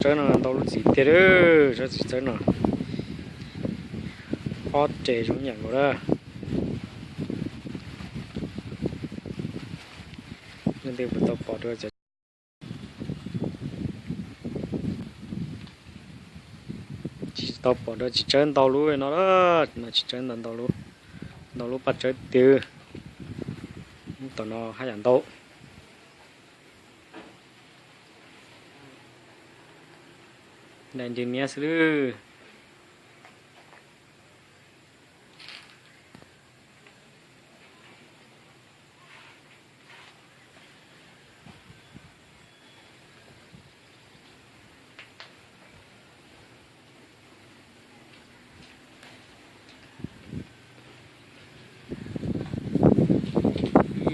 Tsawb no ntau lub txiv tiag, tsawb txiv tsawb no. Ob res zoo yam nkaus na. Leej twg puas tau pom dua cov, tsis tau pom dua txiv tsawb ntau lub no, no txiv tsawb ntau, ntau lub paj tsawb twg. Tom no haj yam ntau. Daim ntws niab xwb lawm.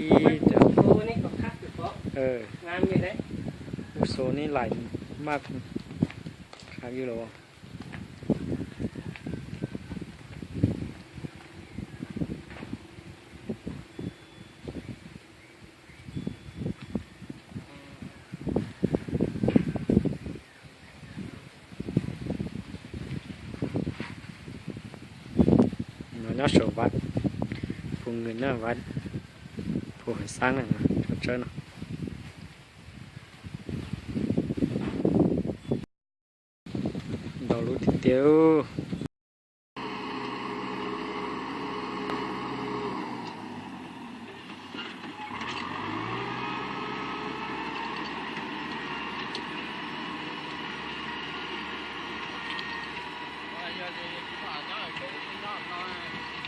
Ib, ub xu neb lais maj qhav li los. No nyob saum Vaj Phu Ngwm na, Vaj Phu Hwm Xab na, tsawb no. Ntau lub tiag tiag.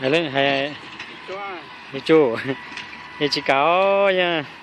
Leej hais, tsuj, es tsis kam os yog.